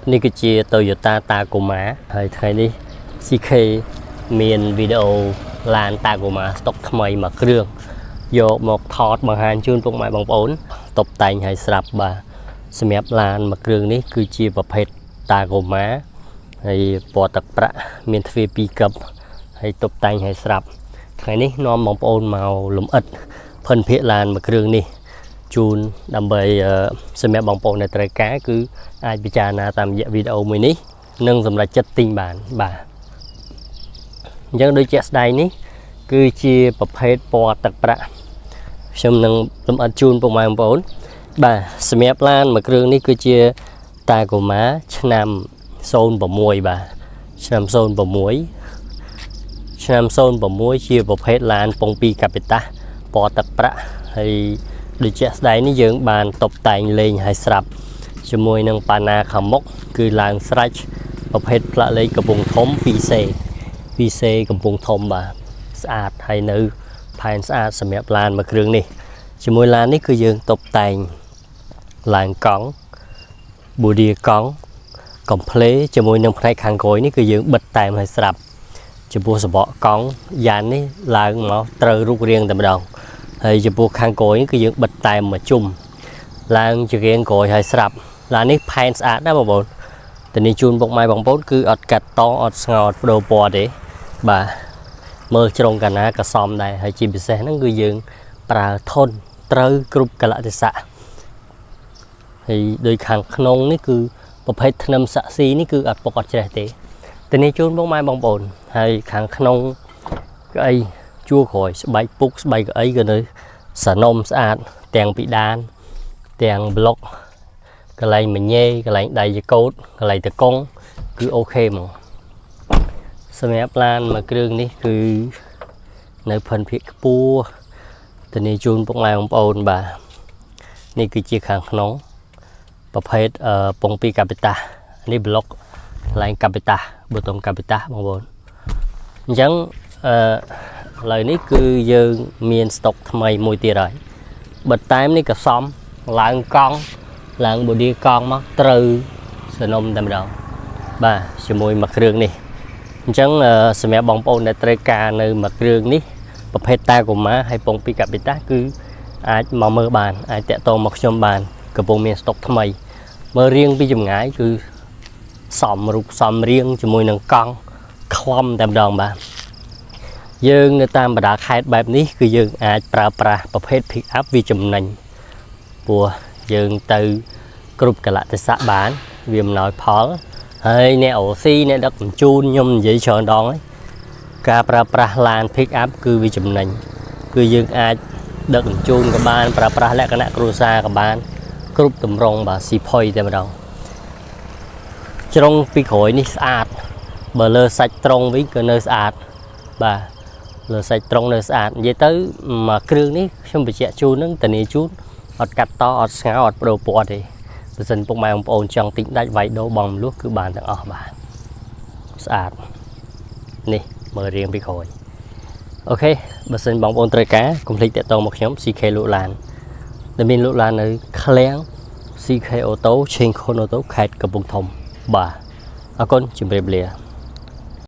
នេះគឺជា Toyota Tacoma ហើយថ្ងៃនេះ CK មានវីដេអូឡាន Tacoma ស្តុកថ្មីមួយគ្រឿងយកមកថតបង្ហាញជូនពុកម៉ែបងប្អូនតុបតែងឲ្យស្រាប់បាទសម្រាប់ឡានមួយគ្រឿងនេះគឺជាប្រភេទ Tacoma ហើយពណ៌ទឹកប្រាក់មានទ្វារពីរកឹបហើយតុបតែងឲ្យស្រាប់ថ្ងៃនេះនាំបងប្អូនមកលំអិតភិនភាគឡានមួយគ្រឿងនេះជូនដើម្បីសម្រាប់បងប្អូនដែលត្រូវការគឺអាចពិចារណាតាមរយៈវីដេអូមួយនេះនិងសម្រេចចិត្តទិញបានបាទអញ្ចឹងដូចជាក់ស្ដែងនេះគឺជាប្រភេទពណ៌ទឹកប្រាក់ខ្ញុំនឹងលំអិតជូនពុកម៉ែបងប្អូនបាទសម្រាប់ឡានមួយគ្រឿងនេះគឺជា Tacoma ឆ្នាំ06បាទឆ្នាំ06ឆ្នាំ06ជាប្រភេទឡានពង2កាពីតាពណ៌ទឹកប្រាក់ហើយដូចជាក់ស្ដែងនេះយើងបានតុបតែងលេងឲ្យស្រាប់ជាមួយនឹងប៉ាណាខាងមុខគឺឡើងស្រេចប្រភេទផ្លាកលេខកំពង់ធំ 2C 2C កំពង់ធំបាទស្អាតហើយនៅផែនស្អាតសម្រាប់ឡានមួយគ្រឿងនេះជាមួយឡាននេះគឺយើងតុបតែងឡើងកង់បូឌីកង់កំភ្លេជាមួយនឹងផ្នែកខាងក្រោយនេះគឺយើងបិទតែមឲ្យស្រាប់ចំពោះសបកកង់យ៉ាននេះឡើងមកត្រូវរូបរាងតែម្ដងហើយចំពោះខាងក្រោយនេះគឺយើងបិទតែមមួយជុំឡើងជារៀងក្រោយឲ្យស្រាប់ឡាននេះផែនស្អាតណាស់បងប្អូនតែនេះជូនពុកម៉ែបងប្អូនគឺអត់កាត់តអត់ស្ងោអត់បដូរពណ៌ទេបាទមើលជ្រុងកាណាក៏សមដែរហើយជាពិសេសហ្នឹងគឺយើងប្រើធនត្រូវគ្រប់កលៈទេសៈហើយដោយខាងក្នុងនេះគឺប្រភេទធ្នឹមសាក់ស៊ីនេះគឺអត់ពុកអត់ច្រេះទេតែនេះជូនពុកម៉ែបងប្អូនហើយខាងក្នុងកៅអីជួរក្រោយស្បែកពុកស្បែកកៅអីក៏នៅសនំស្អាតទាំងពីដានទាំងប្លុកកន្លែងមញេកន្លែងដៃចកោតកន្លែងតកងគឺ OK ហ្មងសម្រាប់ឡានមួយគ្រឿងនេះគឺនៅផិនភាគខ្ពស់ធានាជូនពុកម៉ែបងប្អូនបាទនេះគឺជាខាងក្នុងប្រភេទពងពីកាពីតានេះប្លុកកន្លែងកាពីតាប៊ូតុងកាពីតាបងប្អូនអញ្ចឹងអឺឥឡូវនេះគឺយើងមានស្តុកថ្មីមួយទៀតហើយបិទតែមនេះក៏សមឡើងកង់ឡើងបូឌីកង់មកត្រូវសនំតែម្ដងបាទជាមួយមួយគ្រឿងនេះអញ្ចឹងសម្រាប់បងប្អូនដែលត្រូវការនៅមួយគ្រឿងនេះប្រភេទ Tacoma ហើយពងពីកាពីតាគឺអាចមកមើលបានអាចតាក់ទងមកខ្ញុំបានកំពុងមានស្តុកថ្មីមើលរៀងពីចម្ងាយគឺសមរូបសមរៀងជាមួយនឹងកង់ខ្លំតែម្ដងបាទយើងនៅតាមបណ្ដាខេត្តបែបនេះគឺយើងអាចប្រើប្រាស់ប្រភេទ pick up វាចំណេញព្រោះយើងទៅគ្រប់កលៈទេសៈបានវាមិនឲ្យផលហើយអ្នក OC អ្នកដឹកជញ្ជូនខ្ញុំនិយាយច្រើនដងហើយការប្រើប្រាស់ឡាន pick up គឺវាចំណេញគឺយើងអាចដឹកជញ្ជូនក៏បានប្រើប្រាស់លក្ខណៈគ្រួសារក៏បានគ្រប់ទម្រង់បាទស៊ីផុយតែម្ដងជ្រុងពីក្រោយនេះស្អាតបើលើសាច់ត្រង់វិញក៏នៅស្អាតបាទលើសាច់ត្រង់នៅស្អាតនិយាយទៅមួយគ្រឿងនេះខ្ញុំបញ្ជាក់ជូននឹងធានាជូនអត់កាត់តអត់ស្ងោអត់ប្ដូរពណ៌ទេបើសិនពុកម៉ែបងប្អូនចង់ទិញដាច់វាយដូរបងមលុះគឺបានទាំងអស់បាទស្អាតនេះមើលរៀងពីក្រោយ OK បើសិនបងប្អូនត្រូវការកុំភ្លេចតាក់ទងមកខ្ញុំ CK លក់ឡានដែលមានលក់ឡាននៅឃ្លាំង CK Auto ឆេងខុន Auto ខេត្តកំពង់ធំបាទអរគុណជម្រាបលា។